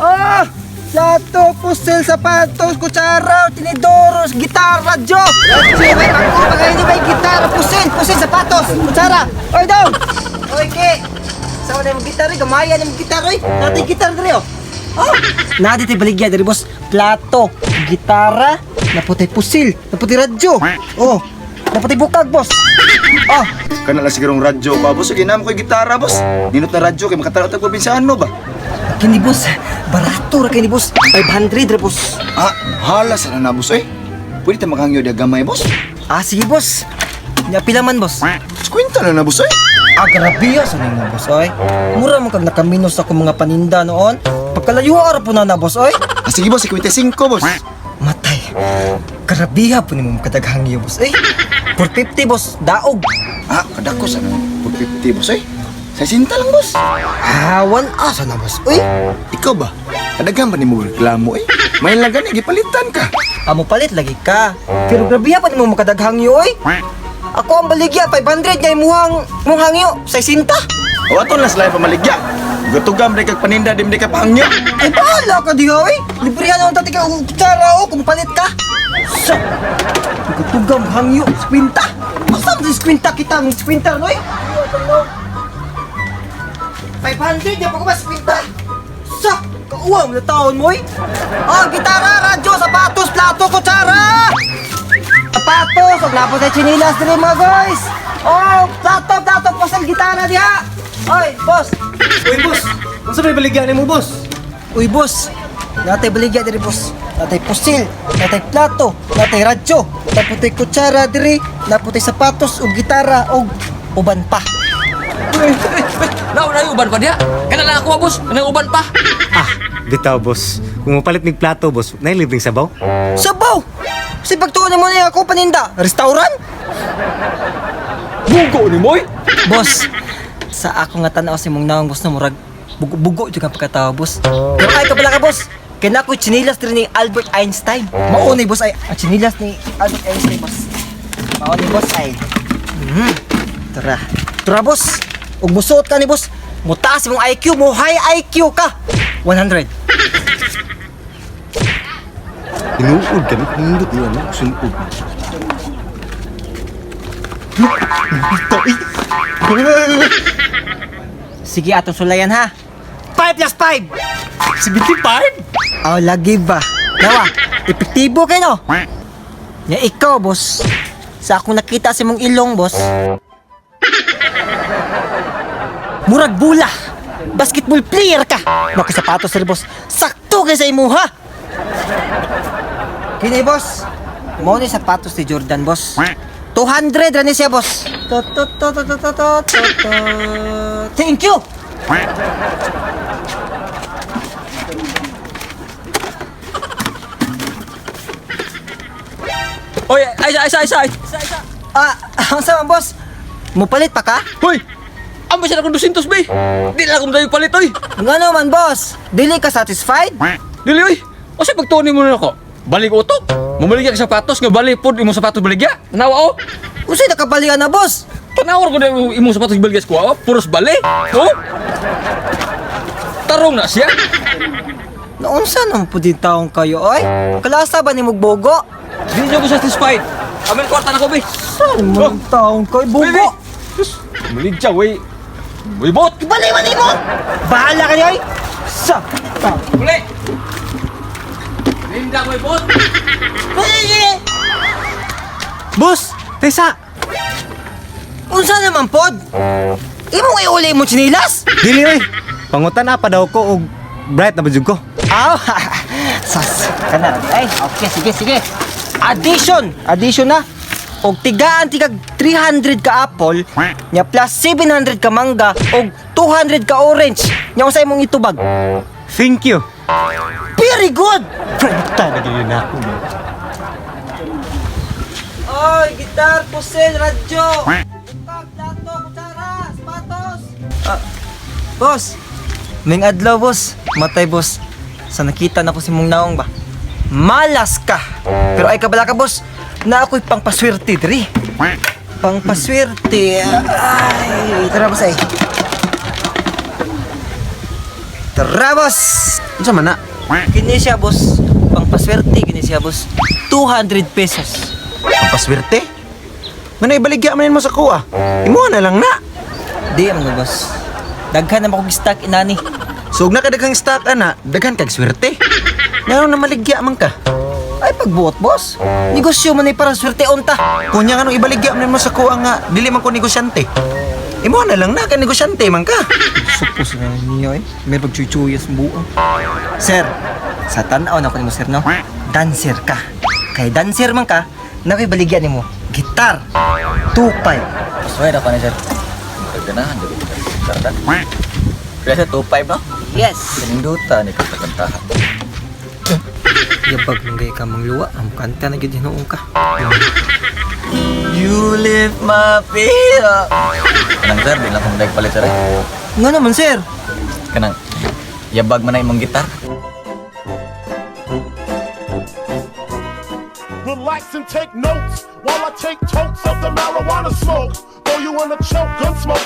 Ah! Plato, pusil, sapatos, kutsara, tinidoros, gitara, radyo! Radyo, may pangko, pagkain may gitara, pusil, pusil, sapatos, kutsara! Oy, dong! Oy, ke! Sa wala mong gitara, gamaya na mong gitara, oy! Natay gitara diri, oh! Oh! Nadi tayo baligya diri, boss. Plato, gitara, naputay pusil, naputay radyo. Oh, naputay bukag, boss. Oh, Kana lang sigurong radyo pa, boss. Sige, namo ko'y gitara, boss. Ninot na radyo kay makatanaw tag probinsyano ba? Kini boss, barato ra kini boss. 500 ra boss. Ah, hala sana na, boss, eh. Pwede ta makahangyo diya gamay, boss. Ah, sige boss. Nya pila man boss? Kwenta na na, boss, eh. Ah, grabe ah, sa nimo boss oy. Mura mo kag nakaminos ako mga paninda noon. Pagkalayo ara po na na boss oy. Ah, sige, boss. 55, boss. Matay. Grabe ha po nimo kadaghang iyo boss. Eh, 450 boss, daog. Ah, kadako sana. 450, boss, eh. 60 lang, boss. Ah, one asa na boss. Uy, Ikaw ba? Kadaghan ba ni mo reklamo, eh? May lagan, eh. Gipalitan ka. amo palit lagi ka. Pero grabe ha pa nimo makadaghang iyo oy. Ako ang baligya 500 nya imuhang mong hangyo 60. O, ato na sila yung pamaligya. Gatugam, di kag paninda, di ka pahangyo. Ay, bahala ka diha, oy! Librihan naman tati ka og kutsara, oh, kung palit ka! Sa! Tugam hangyo, skwinta! Asa mo skwinta kita, ang skwinta, no, oy? 500 niya pa ko ba skwinta? Sa! Kauwang na taon mo, oy! Oh, gitara, radyo, sapatos, plato, kutsara! Sapatos, og napos ay chinilas diri mga guys! Oh, plato, plato, pasal gitara diha! Oy, boss! Uy, boss! Unsa may baligya nimo, boss? Uy, boss! Natay baligya diri, boss. Natay pusil, natay plato, natay radyo, naputay kutsara diri, naputay sapatos ug gitara ug uban pa. Naon na yung uban pa diha? Kana lang ako, ah, boss. Kanang uban pa. Ah, bitaw, boss. Kung mapalit mig plato, boss, nay libreng sabaw. Sabaw! Kasi pagtuon mo na ako paninda, restaurant? Bugo ni moy. Boss, sa ako nga tanaw si mong naong boss na murag bugo-bugo jud ang pagkatao, boss. Pero ay ka pala ka, boss. Kaya na ako'y tsinilas diri ni Albert Einstein. Maunay, boss, ay ang tsinilas ni Albert Einstein, boss. Maunay, boss, ay. Tara. Tara, boss. Ug musuot ka ni boss. Mutaas imong IQ, mo high IQ ka. 100. Tinuod kami, nindot niya, no? Sunog. Sige, atong sulayan ha. 5 plus 5. 75? Oh, lagi ba? Nawa, epektibo kay no? Nya ikaw, boss. Sa akong nakita sa imong ilong, boss. Murag bula. Basketball player ka. Maka sapatos sir, boss. Sakto kay sa imuha. Kini, boss. Mao ni sapatos ni Jordan, boss. 200 ra ni siya, boss. To to to to to to to to. To. Thank you. Oy, ay, isa, isa, isa, isa, isa. Ah, ang sama, boss. Mupalit pa ka? Hoy! Amo siya na kung 200, bay. Di na akong dayo palit, oy. Ngano man, boss? Dili ka satisfied? Dili, oy. O sa pagtuon mo na ako. Balik utok. Mumaligya ka sapatos nga bali pod imong sapatos baligya. Tanawa oh. Usay nakabalian na, boss. Tanawa ko na imong sapatos baligya sa kuha. Oh. Puros bali. Oh. Tarong na siya. Naunsa naman po din taong kayo, oy? Kalasa ba ni Mugbogo? Di niyo ko satisfied. Amin kwarta na ko, bay. Saan mo taong kayo, bugo? Diyos, maligya, wey. Uy, bot. Bali man mo! Bahala ka niya, oy! Sa! Ta! Uli. Linda, wey, bot. Boss, tesa. Unsa naman pod? Imong iuli mo chinilas? Dili oy. Pangutan na pa daw ko og bright na ba jud ko. Aw, sas. Kana ay. Okay, sige, sige. Addition, addition na. Og tigaan tigag 300 ka apple, nya plus 700 ka mangga og 200 ka orange. Nya unsay imong itubag? Thank you. Very good. Prenta na gyud na ako. Oy, gitar, pusil, radyo. Bukag, plato, kutsara, sapatos. Ah, boss. Ming adlaw, boss. Matay, boss. Sa nakita na ko si mong naong ba. Malas ka. Pero ay kabala ka, boss. Na ako'y pangpaswerte, diri. Pangpaswerte. Ay, tara, boss, ay. Tara, boss! Unsa man na? Kini siya, boss. Pangpaswerte, kini siya, boss. 200 pesos. Ang paswerte. Nga ibaligya man mo sa kuha. Imuha na lang na. Di, mga boss. Daghan naman kong stock inani. So ug nakadaghang stock ana, daghan kag swerte. Ngano na maligya man ka? Ay, pagbuot, boss. Negosyo man ay para swerte unta. Kunya nga nung ibaligya man mo sa kuha nga dili man ko negosyante. Imuha na lang na kay negosyante man ka. Supos na niyo eh. May pagchuychuyas buang. Sir, sa tanaw na ko nimo, sir, no? Dancer ka. Kay dancer man ka, nakibaligyan nimo. Gitar. Tupay. Swera pa ni sir. Ganahan jud ko. Sarda. Kaya sa 25 no? Yes. Kaninduta ni kantahan. Yabag mong gay ka mangluwa, ang kanta na gyud hinuon ka. You lift my feet up. Kanang sir, di lang kong palit sir. Eh. Nga naman, sir. Kanang yabag man na imong gitar. Relax and take notes while I take totes of the marijuana smoke. Throw you in a choke, gun smoke.